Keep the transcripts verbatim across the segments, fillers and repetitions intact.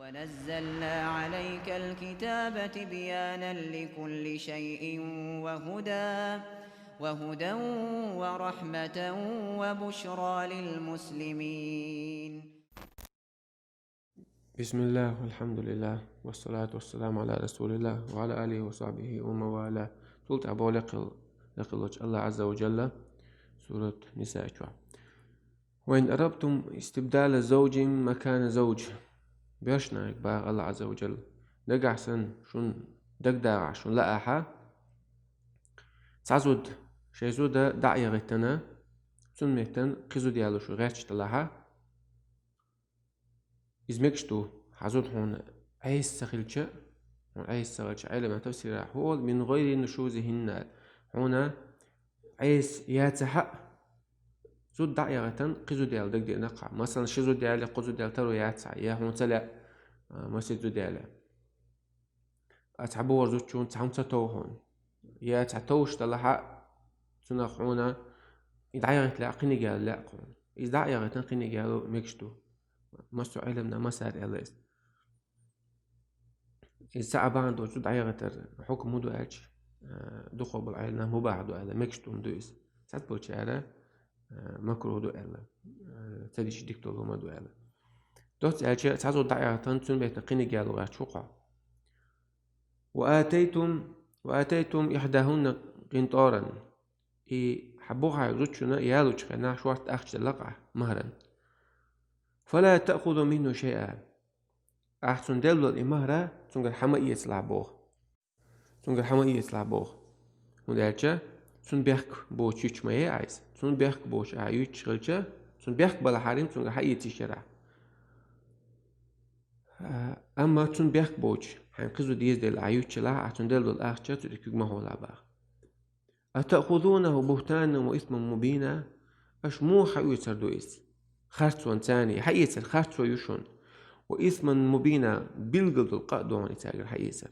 ونزلنا عليك الكتاب تبيانا لكل شيء وهدى وهدى ورحمة وبشرى للمسلمين. بسم الله والحمد لله والصلاة والسلام على رسول الله وعلى آله وصحبه ومن والاه. Цул тӀаьхьа боху лекхал-, лекхалчу Аллах Азза ва Джалла сурат Ниса чохь. وإن أردتم استبدال زوج مكان زوج. Бешнарг баха Аллах Азза ва Джалла. Дагахь санна шун дагадагӀахь шун лаахьа, цхьа зуда, шайн зуда дӀа а яхийтина, цунна меттана кхин зуда яло шу гӀерташ далахьа, иза мегаш ду, хьан зуда хьуна Ӏеса ца хилча, хьуна Ӏеса ца хилча, Ӏелама тафсира хьуол, من غير نشوزهن, хьуна Ӏеса яцахьа, зуда дӀа а яхийтина, кхин зуда яла дагадеана кхахь. Масалан, ши зуда яла, кхо зуда яла таро яцахьа, я хьуна ца лаьа, а, масийтта зуда яла. А цхьа бохург зудчунна цхьа хӀума ца тов хьуна. Я цхьа товш далахьа, цунах хьуна и дӀаяхийта лаьа, кхиниг яла лаьа хьуна. Иза дӀа а яхийтина, кхиниг яло мегаш ду. Массо а Ӏеламнаха массара аьлла иза. Иза цхьа а бахьана доцу дӀаяхийтар хьукам хӀун ду аьлча, а, дукхахболу Ӏеламнаха мубахь ду аьлла, мегаш ду хӀума ду иза. Цхьаболчара, а, макрух ду аьлла, а, ца дича дика долу хӀума ду аьлла. Доцца аьлча, цхьа зуда дӀа а яхийтина, цунна меттана кхиниг яло гӀерташ ву-кх хьо. وآتيتم، وآتيتم إحداهن قنطارا. И хьан боху хьайн зудчунна ялочу хенахь шортта ахча делла-кх ахь, махӀран. فلا تأخذوا منه شيئا. Ахь цунна делла долу и махӀра цуьнгара хьан ма эцалахь боху. Цуьнгара хьан ма эцалахь боху. ХӀунда аьлча цунна бехк боцуш юьтуш ма яй ахь иза. Цунна бехк боцуш ахь юьтуш хилча, цунна бехк балахьара цуьнгара хьан эца йиш яра ахь. А, амма цунна бехк боцуш, хьайн кхин зуда езаделла ахь юьтуш елахь, ахь цунна делла долу ахча цу тӀе куьг ма хьолахь боху. أتأخذونه بهتانا وإثما مبينا. Аша муха хьаоьцур ду иза? Харцонца, хьаэцар харцо ю шуна. وإثما مبينا, билггал долу къа а ду хьуна и цаьргара хьаэцар.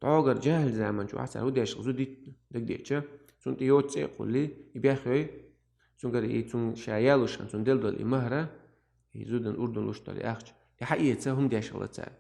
ДӀогара жаьхӀил заманчохь цара хӀун деш хилла, зуда йитта дагадеъча, цунна тӀе йоцу цӀе а кхуллий, и бехйой, цуьнгара и цунна ша ялош хилла цунна делла долу и махӀра, и зудана урдун луш долу и ахча, и хьаэца хӀума деш хилла цара.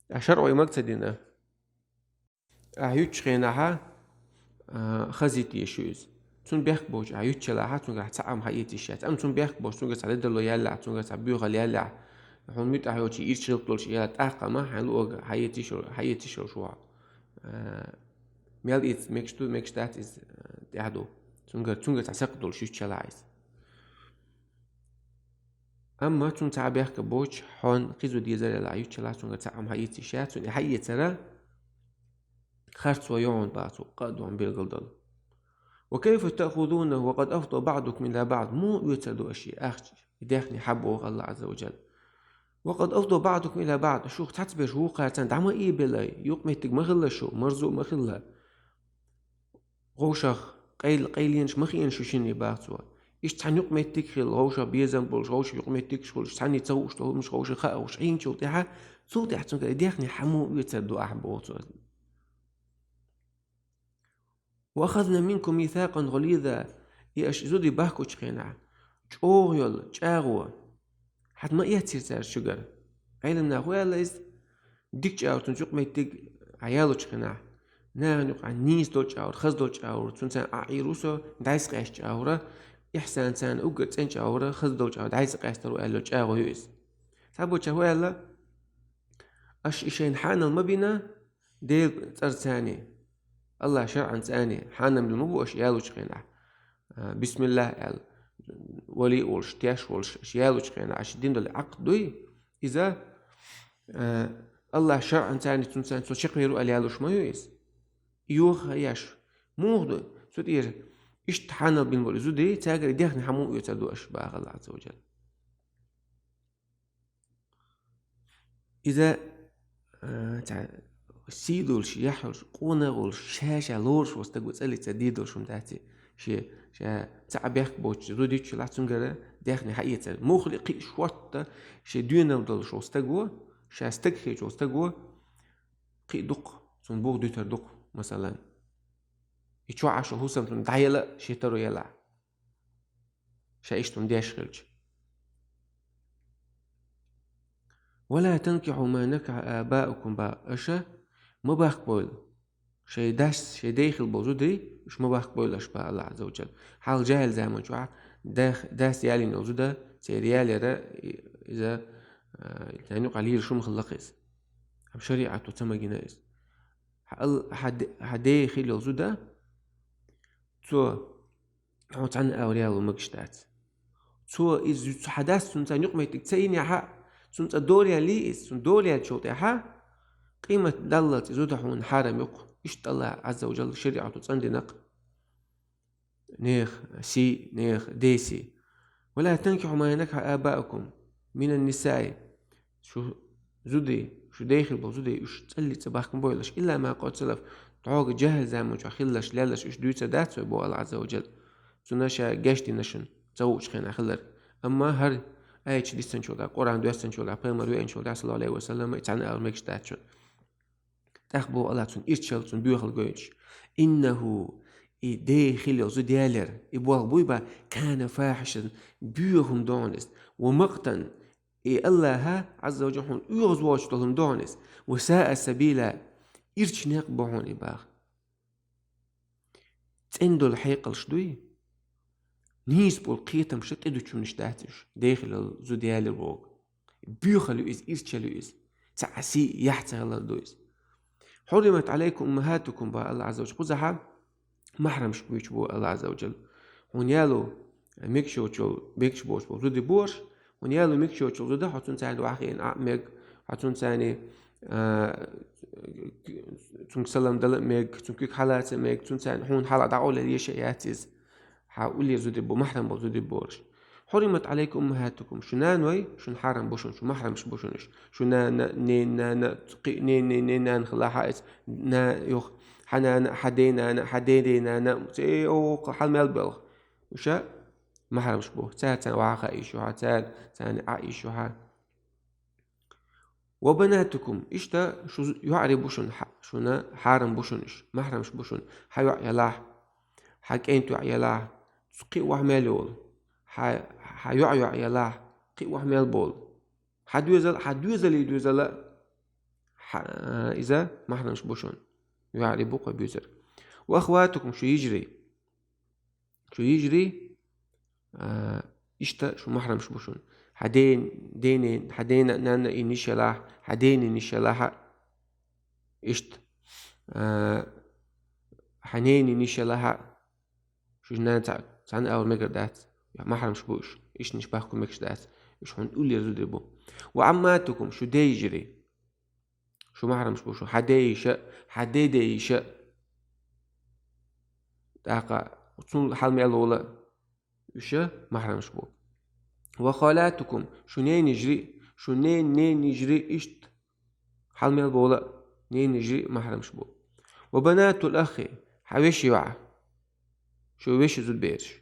Ткъа шарӀо и мага ца дина. Ахь юьтучу хенахьа, а, хазийта езаш ю иза. Цунна бехк боцуш ахь юьтуш елахьа, цуьнгара ахь цхьа а хӀума хьаэца йиш яц. Амма цунна бехк боцуш, цуьнгара цхьа дедало яллехь, цуьнгара цхьа боьхалла яллехь, хьуна муьтӀахь йолчу ирча гӀиллакх долуш ялахь, тӀаккха ма хьайн луъург хьаэца йиш йолуш ву хьо. А, мел иза мегаш ду, мегаш дац иза, а, тӀаьхьа ду. Цуьнгара, цуьнгара цхьа сакхт долуш юьтуш елахь иза. Амма цунна цхьа а бехк боцуш, хьуна кхин зуда езар елахь, юьтуш елахь, цуьнгара цхьа а хӀума хьаэца йиш яц, цунна и хьаэцара харцо ю хьуна боху, къа а ду хьуна билггал долу. وكيف تأخذونه وقد أفضى بعضكم إلى بعض. Муха оьцур ду аша и ахча, и даьхни хьан боху Аллах Азза ва Джалла. وقد أفضى بعضكم إلى بعض. Шух цхьацберш вукхарна дӀа ма ийбелла, юкъаметтиг ма хилла шу, марзо а ма хилла. ГӀовшах къайл-, къайленаш ма хиъна шу шинна боху цо. Иштта цхьана юкъаметтиг а хилла, гӀовшах безам болуш, гӀовшах юкъаметтигаш а хуьлуш, цхьанне ца хууш долу хӀуманаш гӀовшах хаахуш, хьийначул тӀаьхьа, цул тӀаьхьа цуьнгара и даьхни хьан муха оьцур ду ахь боху цо. وأخذنا منكم ميثاقا غليظا. И аша зуда бахкучу хенахь, чӀогӀа йолу чӀагӀо хьан ма эццара цара шуьгара. Ӏеламнаха хӀун аьлла иза? Дика чӀагӀо цуьнца юкъаметтиг а ялочу хенахь, нахана юкъахь нийса долу чӀагӀо, хаза долу чӀагӀо, цуьнца Ӏа Ӏийр ву со, дӀасакъаьста чӀагӀо, ихьсанца уггар цӀена чӀагӀо, хаза долу чӀагӀо дӀасакъаьстар ву аьлла чӀагӀо ю иза. Цхьаболчара хӀун аьлла? Аша и шайна хьанал ма бина, Делан цӀарцани, Аллахь шарӀанцани хьанал ма бу аша ялочу хенахь. А, бисмиллахь аьлла, вали а волуш, теш а волуш, аша ялочу хенахь, аша дина долу Ӏакд дуй, иза, а, Аллахь шарӀанцани цуьнцани цо чекхвер ву аьлла ялош ма ю иза. Йоха а еш, муха ду? Цу тӀера иштта хьанал бина болу зуда, цаьргара и даьхни хьан муха оьцур ду аша боху Аллах Азза ва Джалла. Иза, а, цхьа сий долуш, яхь йолуш, къонах а волуш, ша-ша лоруш волу стаг ву, цӀалица дийр долуш хӀума дац и. Шен, ша цхьа а бехк боцуш, зуда йитча лахь цуьнгара даьхни хьаэцар. Муххале а кхин а шортта шен доьналла долуш волу стаг ву, ша стаг хилча волу стаг ву, кхин а дукха, цунна бух дуьтур дукха, масалан. И чохь Ӏаш волу хӀусам цунна дӀаяла а, шен таро яла а. Ша иштта хӀума деш хилча. ولا تنكحوا ما نكح آباؤكم, бах, аша ма баккхийла шоай даьс, шоай дай хилла бола зуда, уж ма баккхийла аша, бах Аллахӏ Ӏазза ва Джалла. Хьалха жаьхӀил заман чухь дас, дас ялийна йола зуда, церан ялар, и-, иза, а, царна юкъахь лелаш хӀума хилла-кх иза. Амма шариӀато ца магийна иза. Хьа ал-, хьа де-, хьа дай хилла йола зуда, цо хьо цхьанна агӀор яло мегаш дац. Цо иза, цо хьа дас цунца юкъаметтиг ца йинехь а, цунна цкъа дора яьллий иза, цунна дора яьлчул тӀаьхьа, къемат даллалц и зуда хьуна хьарам ю-кх. Иштта Аллахӏ Ӏазза ва Джалла шариӀато цӀандина-кх нехан сий, нехан ден сий. ولا تنكحوا ما نكح آباؤكم من النساء. Шун зуда, шун дай хилла бола зуда, уж цӀаллица бахкам бойла аша. إلا ما قد سلف. Доггах жаьхӀил заман чохь хилларш, лелларш уж дуьйцур дац вай, боху Аллахӏ Ӏазза ва Джалла. Цунна ша гечдина шуна, ца вуучу хенахь хилларг. Амма хӀара аят дисинчул тӀаьхьа, Къуръан доьссинчул тӀаьхьа, пайхамар веанчул тӀаьхьа, саллаллаху Ӏалайхи ва саллам, и цхьанна агӀор мегаш дац шуна. ТӀаккха боху Аллахӏа цунна ирчал, цунна боьхалла гойтуш: إنه, и дай хилла йола зуда ялар, и болх буй, бах, كان فاحشة, боьха хӀума ду хьуна иза, ومقتا, и Аллахӏа Ӏазза ва Джалла хьуна оьгӀаз воцуш долу хӀума ду хьуна иза, وساء سبيلا, ирча некъ бу хьуна и, бах. ЦӀена долу хьекъалш дуй, нийса болу кхетамаш, тӀедучунаш дац уьш, дай хилла йола зуда ялар боху. Боьхалла ю иза, ирчалла ю иза. Цхьа а сий, яхь ца хилар ду иза. حرمت عليكم أمهاتكم, бах Аллахӏ Ӏазза ва Джалла. Кхузахь махьрамаш буьйцуш бу Аллахӏ Ӏазза ва Джалла. Хьуна яло мегаш йоцуш йолу, мегаш боцуш болу зуда бу аша, хьуна яло мегаш йоцуш йолу зуда, хьо цунна царна охьахиъна Ӏа а мега, хьо цунна царна, а, цуьнга салам дала а мега, цуьнан куьг хьалаца а мега, цунна царна хьуна хьала дӀакъовла езаш а яц иза. Хьан уллера зуда бу, махьрам болу зуда бу аша. حرمت عليكم أمهاتكم, шун наной шуна хьарам бу шуна, шун махьрамаш бу шуна уьш. Шун нана, ненан нана, кхин ненан ненан нана хилахь а иза, на-, юха, хьан нана, хьан ден нана, хьан ден ден нана, цӀе-, о, хьал мел белха. Уьш махьрамаш бу. Цара царна охьахаа йиш ю хьан, цара царна Ӏа а йиш ю хьан. وبناتكم, иштта шун йоӀарий бу шуна, хьа-, шуна хьарам бу шуна уьш, махьрамаш бу шуна. Хьан йоӀ елахь, хьан кӀентан йоӀ елахь, кхин охьа мел йолу. Хьан, хьан йоӀан йоӀ елахь, кхин охьа мел болу. Хьан доьзал, хьан доьзалийн доьзал а, хьан, иза махьрамаш бу шуна. ЙоӀарий бу кхо буьйцур. وأخواتكم, шун йижарий. Шун йижарий, а, иштта шун махьрамаш бу шуна. Хьан ден-, денин, хьан дена-, нанна йина йиш елахь, хьан денин йиш елахь а, иштта, а, хьан ненин йиш елахь а, шун нана цхьа-, цхьанна агӀор мегар дац, махьрамаш бу уьш, иштта уьш бахка мегаш дац, уьш хьуна уллера зуда бу. وعماتكم, шун ден йижарий. Шун махьрамаш бу шуна. Хьан ден йиша, хьан ден ден йиша. ТӀаккха цунна хьал мел волу уьш махьрамаш бу. وخالاتكم, шун ненан йижарий, шун ненан ненан йижарий иштта. Хьал мел болу ненан йижарий махьрамаш бу. وبنات الأخ, хьан вешин йоӀ. Шун вешин зудбераш.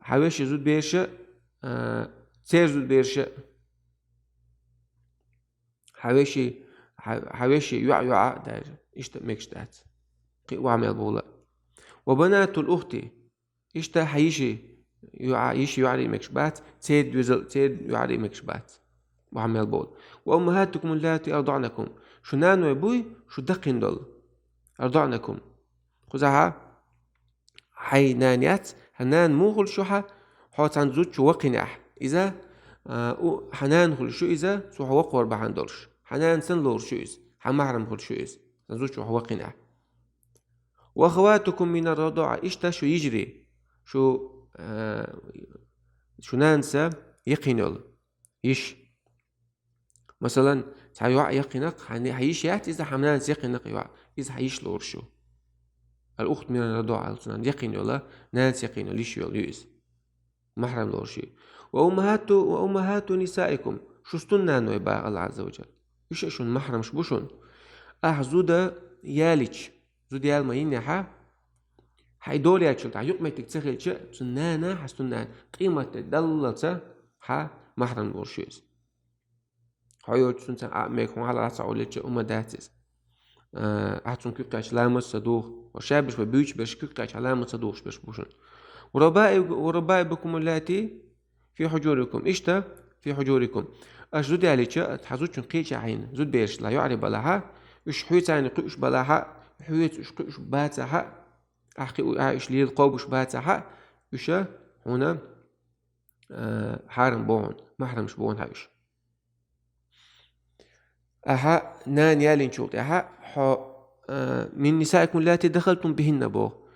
Хьан вешин зудбераш, а, церан зудбераш. Хьан вешин, хьан, хьан вешин йоӀ, йоӀ а даже, иштта мегаш дац. Кхин охьа мел болу. وبنات الأخت, иштта хьан йишин йоӀа-, йишин йоӀарий мегаш бац, церан доьзал, церан йоӀарий мегаш бац. Охьа мел болу. وأمهاتكم اللاتي أرضعنكم. Шун наной буй, шун даккхийна долу. أرضعنكم. Кхузахь хьайн нана яц, хьан нана муха хуьлуш ю хьан, хьо цхьана зудчух вакхинехь. Иза, а, у-, хьан нана хуьлуш ю иза, цо хьо вакхор бахьана долуш. Хьан нана санна лоруш ю иза, хьан махьрам хуьлуш ю иза, цхьана зудчух хьо вакхинехь. وأخواتكم من الرضاعة, иштта шун йижарий, шун, а, шун нанас яккхийна йолу йиш. Масалан, цхьа йоӀ яккхийнакх, хьан, хьан йиш яц иза, хьан нанас яккхийнакх йоӀ, иза хьан йиш лоруш ю. الأخت من الرضاعة, цуьнан яккхийна йолу, нанас яккхийна йолу йиш йолу ю иза. Махьрам лоруш ю. وأمهات، وأمهات نسائكم, шун стуннаной, бах Аллахь Ӏазза ва Джалла. Уьш а шун махьрамаш бу шуна. Ахь зуда ялича, зуда яла ма йиннехь, хьайн дола яьлчул тӀаьхьа юкъаметтиг ца хилча, цуьнан нана, хьан стуннана, къематде даллалца хьан махьрам лоруш ю иза. Хьо йоцуш цуьнца а мега, хьуна хьалха ца Ӏовллича, хӀума дац иза. А, ахь цунна куьг кхаьчча ламаз ца духу. Хьо шаберш вай буьйцуш берш куьг кхаьчча ламаз ца духуш берш бу шуна. وربائب-، وربائبكم اللاتي في حجوركم. Иштта, في حجوركم. Аша зуда ялийча, хьа зудчун кхеча хьайна, зуда бераш ла юӀри балахьа, уьш хьоьцани кхуьуш балахьа, хьоьца уьш кхуьуш бацахьа, ахь кхи а уьш лела кхобуш бацахьа, уьш хьуна, э, хьарам бохьун, махьрамаш бохьун хьа уьш. Ахьа нана ялинчул тӀаьхьа, хьо, э, من نسائكم اللاتي دخلتم بهن боху.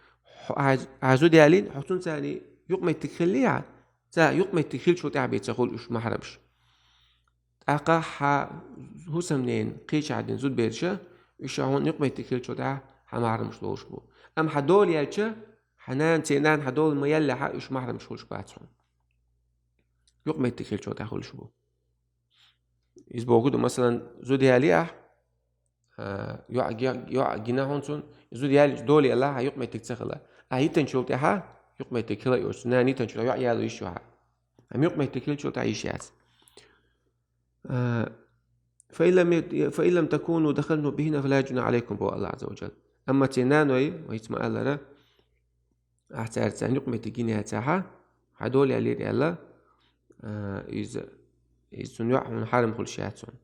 Хьо, ахьа, ахьа зуда ялин, хьо цунцани юкъаметтиг хиллий ахьа? Ца юкъаметтиг хилчул тӀаьхьа бен ца хуьлу уьш махьрамаш. ТӀаккха хьа хӀусамнена кхечахьа дина зудберша, уьш хьуна юкъаметтиг хилчул тӀаьхьа хьа махьрамаш лоруш бу. Амма хьа дола яьлча, хьа нана, церан нана хьа дола ма яллехьа, уьш махьрамаш хуьлуш бац хьуна. Юкъаметтиг хилчул тӀаьхьа хуьлуш бу. Иза боху ду, масалан, зуда ялий ахь, а, йоӀ ги-, йоӀ гина хьуна цунна, зуда ялинчу дола ялла, хьа юкъаметтиг ца хила. Ахьа йитанчул тӀаьхьа юкъаметтиг хила йолуш, нана йитанчул тӀаьхьа йоӀ яло йиш ю хьа. Амма юкъаметтиг хилчул тӀаьхьа йиш яц. А, فإن لم يت-, فإن لم تكونوا دخلتم بهن فلا جناح عليكم боху Аллах Азза ва Джалла. Амма церан наной, вай хӀинца ма-аллара, ахьа цаьрца юкъаметтиг гина яцахьа, хьа дола яллера аьлла, а, иза, иза цунна йоӀ хьуна хьарам хуьлуш яц хьуна.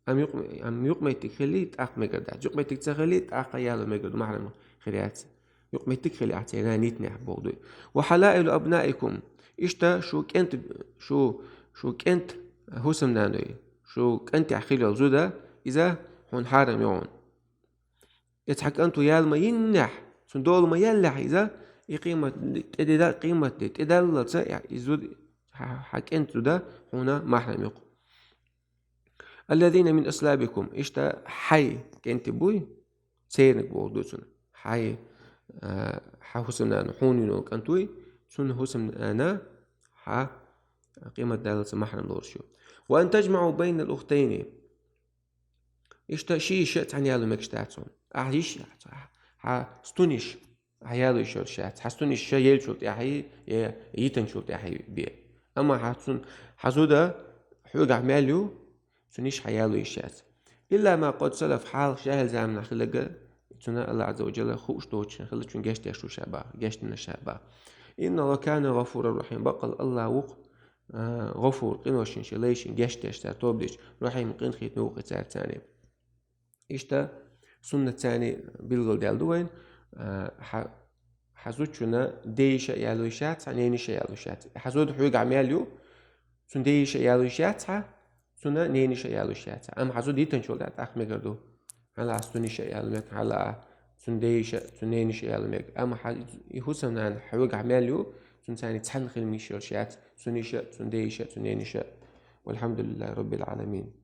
Амма юкъ-, амма юкъаметтиг хилли, тӀаккха мегар дац. Юкъаметтиг ца хилли, тӀаккха яло мегар ду, махьрам хир яц. Юкъаметтиг хилли ахьа церан нана йитинехь боху дуй. وحلائل أبنائكم. Иштта шу кӀент, шу, шу кӀент хӀусамнаной, шу кӀантехь хилла йолу зуда, иза хьуна хьарам ю хьуна. Эцхьа кӀанто яла ма йиннехь, цунна дола ма яллехь иза, и къемат тӀедеда, къемат де тӀедаллалца, и зуда, хьа, хьа кӀент зуда хьуна махьрам ю-кх. الذين من أصلابكم, иштта хьайн кӀентий буй, церниг боху ду цунна. Хьайн, а, хьан хӀусамнана хьуна йина йолу кӀант вуй, цунна хӀусамнана хьан къемат даллалца махьрам лоруш ю. وأن تجمعوا بين الأختين. Иштта ши йиша цхьаьна яло мегаш дац хьуна. Ахьа йиш, хьан стун йиш, ахьа яло йиш йолуш яц. Хьан стун йиш ша елчул тӀаьхьа, я йитанчул тӀаьхьа бен. Амма хьан цунна, хьан зуда хьоьгахь мел ю, цунна йиш хьан яло йиш яц. إلا ما قد سلف, хьалха ша хӀара заманахь хилларг, цунна Аллах Азза ва Джалла хууш доцуш хилла, цунна гечдеш ву ша боху, гечдина ша боху. إن الله كان غفورا رحيما, баккъалла Аллах ву-кх, а, гӀафур, къиношна, шен лайшна гечдеш цара тоба дича, рахьим, къинхетаме ву-кх цаьрца. Иштта суннатца билгалдаьлла ду вайна, а, хьан, хьан зудчунна ден йиша яло йиш яц хьан, ненан йиша яло йиш яц. Хьан зуда хьоьгахь мел ю, цунна ден йиша яло йиш яц хьан, цунна ненан йиша яло йиш яц хьан. Амма хьан зуда йитанчул тӀаьхьа тӀаккха мегар ду. Хьан лаахь стун йиша яло мега, хьан лаахь цунна ден йиша, цунна ненан йиша яло мега. Амма хьан и хӀусамнана хьоьгахь мел ю, цунна царна цхьаьна хила йиш йолуш яц, стун йиша, цунна ден йиша, цунна ненан йиша. والحمد لله رب العالمين.